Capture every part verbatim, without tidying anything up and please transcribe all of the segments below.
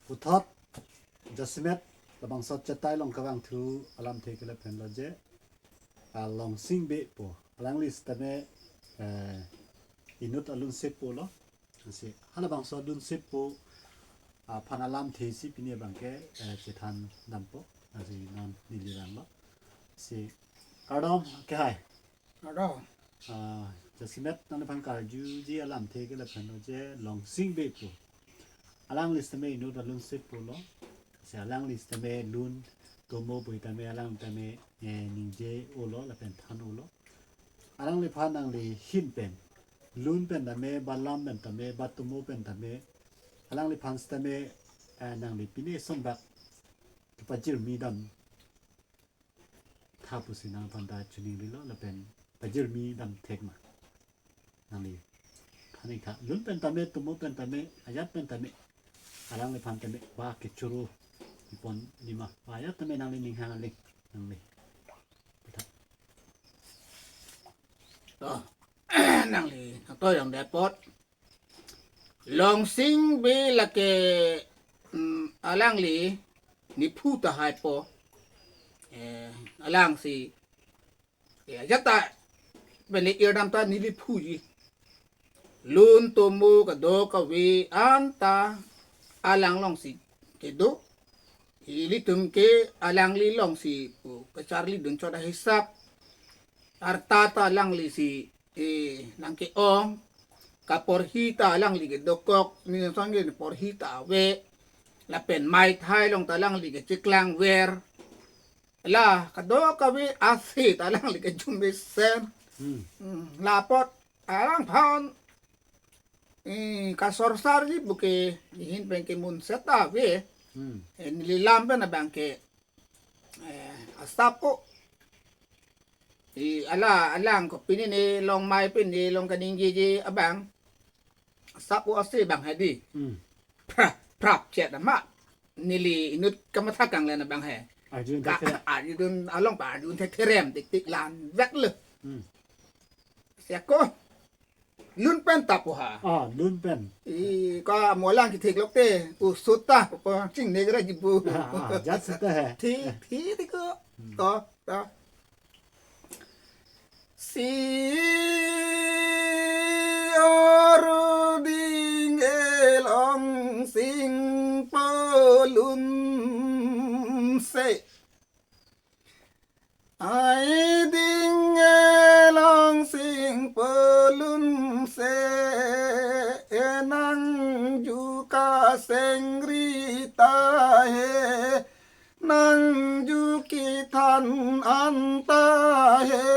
Puthot jasemet labangso chetai along kevangthu alamthe ke lahenlo je, ah, Longsing Bey pu. Alangli sitame, eh, inut alunsepo lo. Lasi halabangso alunsepo aphan alamthe si pini abangke, eh, chethan dampo. Lasi non neli vanglo. Lasi kardom, kehai. Kardom. Ah, jasemet nangliphan karjuji alamthe ke lahenlo je Longsing Bey pu. Alangli sitame inut alunsepo lo. Lasi alangli sitame lun tomo pu tame alang tame, eh, ningje-o lo lapen than-o lo. Alangliphan nangli ahin pen, lun pen tame, balam pen tame, batomo pen tame, alangliphan sitame, eh, nangli pine sonbak kepajirmi dam tha pusi nangphan ta chuning rilo lapen pajirmi dam thek ma. Nangli than-ik tha, lun pen tame, tomo pen tame, ajat pen tame, alangliphan tame ba kechoro ipon lima ba ajat tame nangli ninghang aling nangli. Puthot. To, nangli nangtoijong det apot. Longsing Bey lake, mm, alangli nephu tahai po. Eh, alangsi, eh, ajat ta pene irdam ta neli phuji. Lun tomo kadokave anta alang alongsi kedo. Ilitum ke alangli alongsi pu kacharlidun chot ahisap. Arta ta alanglisi, eh, nangke-ong, kaporhi ta alangli ke dokok, ni sangke porhi ta ave, lapen mei thai along ta alangli ke cheklangver. La kadokave ase ta alangli ke jumesen. Hmm. Hmm, la apot alangphan, eh, kasorsarji puke ahin pen ke munset ta ave. Hmm. Eh, neli lam pen abangke, eh, asap o. I ala alang ko pini ne long mei pini long kaningjeje abang. Asap o ase abang hedi. Hmm. Prap, prap chet ama. Neli inut kamatha kanglen abang he. Arjun Ka, thekre. Arjun along pa arjun thekre rem tik tik lan vek le. Hmm. Siako. Lun pen ta pu ha. Ah, lun pen. I ka molang kethek lok te. Usut ta. Pa ching ne gra jibu. Ah, ah, jat sita hai. Thi, thi, thi ko. Hmm. To, to. Si aruding e Longsing polun se. Ai ding e Longsing polun se, e nangju kasengri ta he, nangju kethan anta he,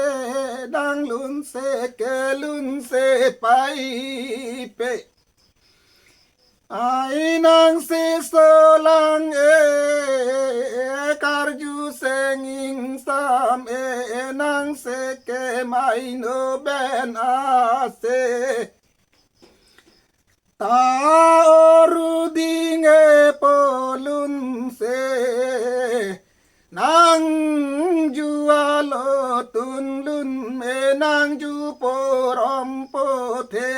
dang lun se kelun se paipe. Ai nangsi solang e, karju seng ingsam e, nangsi kemai no ben ase. Ta aruding e polun se, nangju alo tunlun e, nangju porom pothe.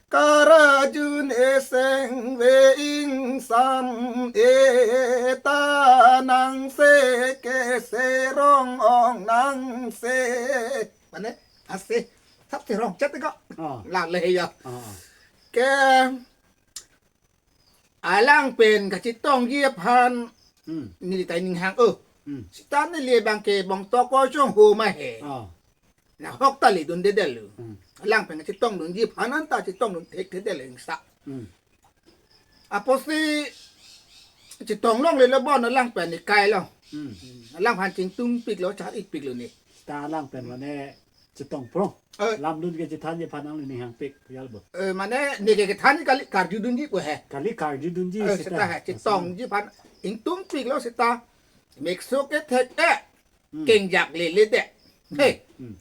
Karajun e seng ve ingsam e, ta nangsi keserong ong nangsi. Mane, ase, sap serong chet ko. Ah. La le ya. Ah. Ke alang pen kachetongji aphan, hmm, neli ta ninghang o. Hmm. Sita neli abangke bongtok ko chongho ma he. Ah. Nahok ta ledundedetlo. Hmm. Alang pen chetongdunji aphan anta chetongdun thekthedetlo ingsa. Hmm. Apotsi chetong longlelo bon alang pen ekai lo. Hmm. Hmm. Alangphan chingtungpiklo, char-ikpiklo ne. Ta alang pen mane chetong prong. Eh. Lamdun kechethanji aphan nangli ninghangpik yalbo. Eh, mane neke kethan kali karjudunji pu he. Kali karjudunji, eh, sita, sita he, chetongji aphan ingtungpiklo sita. Mekso kethek e. Hmm. Kengjak lele de. Hmm. He. Hmm.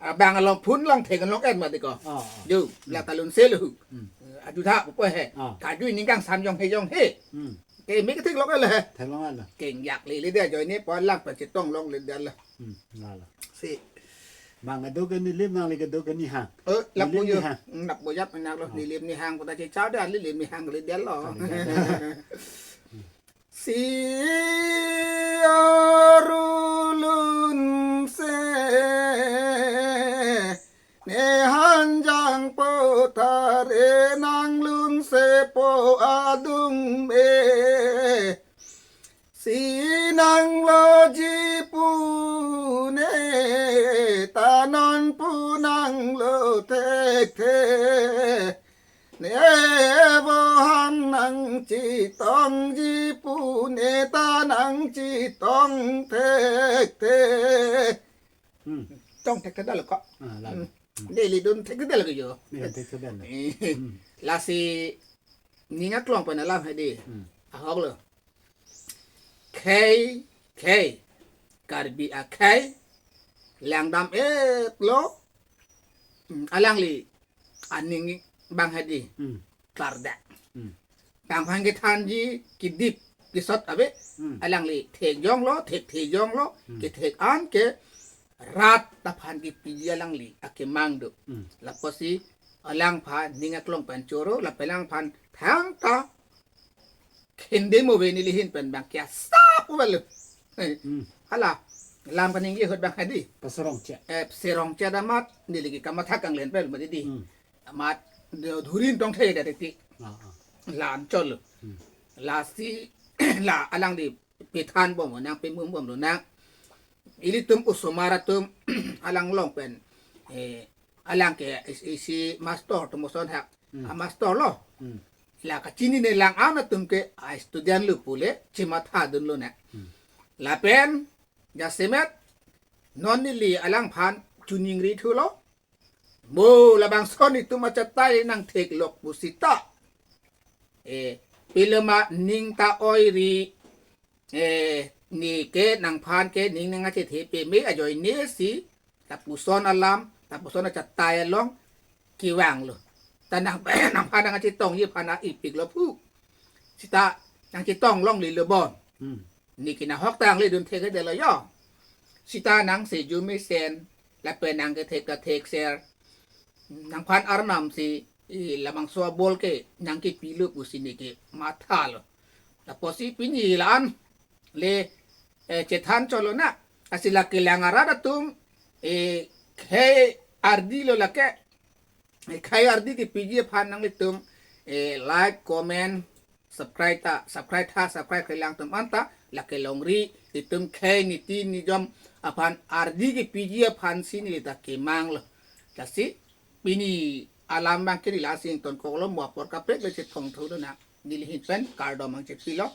Abang along phun along thek along et ma de ko. Ah, ah. Jo, hmm, la talun selo. Hmm. Eh, aju tha pu he. Ah. Kaju ini kang sam jong he jong he. Hmm. Ke me kethek along le he. Theklong le. Kengjak lele de ajoine pu alang pen chetong longledetlo. Hmm, la la. Si. Bang ado ke nilim nangli kedo ke nihang. Eh, lapu Nilim yo. Nihang. Hmm, lapu yap anak lo, Oh. nilim nihang, kuta cica dia nilim nihang kali dia lo. Kali dia. Si arulun se, ne hanjang po thare nanglun se po adung me. Si nangloji pu ne, ta non pu nanglo thekthe. Ne bohan nangchetongji pu ne, ta nangchetong thekthe. Hmm. Tong thekthe dal ko. Ah, la. Hmm. Neli dun thekthe dal ko yo. Neli dun thekthe dal. Eh, Hmm. lasi ning aklong pen alam hedi. Hmm. Ahok lo. Khei, khei. Karbi akhei. Langdam et lo. Hmm, alangli aning bang hedi. Hmm. Klardak. Hmm. Bang bang kethanji kedip kesot ave. Hmm. Alangli thek jong lo, thekthe jong lo, Hmm. kethek an ke rat aphan kepiji alangli akemang do. Hmm. Lapusi alangphan ning aklong pen choro, lapen alangphan thangta khende mo ve neli ahin pen bang kya sap uvelo. Hmm. Hala, lam kaningje ahut bang hedi. Pasarong che. Eh, serong che damat, neli ke kamatha kanglen pel mati di. Hmm. Amat do dhurin tong the da titi. Ah, ah. La anchot lo. Hmm. Lasi, la alangli pethan bom lo nang, pemum bom lo nang. Ilitum osomar atum alang along pen, eh, alang ke is-, isi master atum osonhak. Hmm. A master lo. Hmm. La kachinine lang an atum ke a student lo pule chematha dun lo nang. Hmm. Lapen jasemet non neli alangphan choningri thulo. Mo labangson itum achatai nangtheklok pusita. Eh, pilema ning ta oiri. Eh, ne ke nangphan ke ning nangkachethe peme ajoine si, lapuson alam, lapuson achatai along kevang lo. Ta nang, nangphan nangkachetongji aphan a-ipik lo pu. Sita nangchetong longle lo bon. Hmm. Ne ke nahok ta nangli dun thekthedetlo yo. Sita nang seju mesen, lapen nang kethek ta thekser. Nangphan arnam si, eh, labangso abol ke nangkepilo pusi ne ke mathalo. Lapusi pini la-an le, eh, chethan cholo na. Lasi la kelang arat atum, eh, khei ardi lo lake. Eh, khei ardi kepiji aphan nanglitum, eh, like, comment, subscribe ta, subscribe tha, subscribe kailang atum anta, lake longri, itum khei niti nijom aphan ardi kepiji aphan si neli ta kemang lo. Lasi, pini alam bang ke neli lasi ingtonkoklo, mo apor kaprek le chethong thulo nang. Neli ahin pen kardom nangchepilo.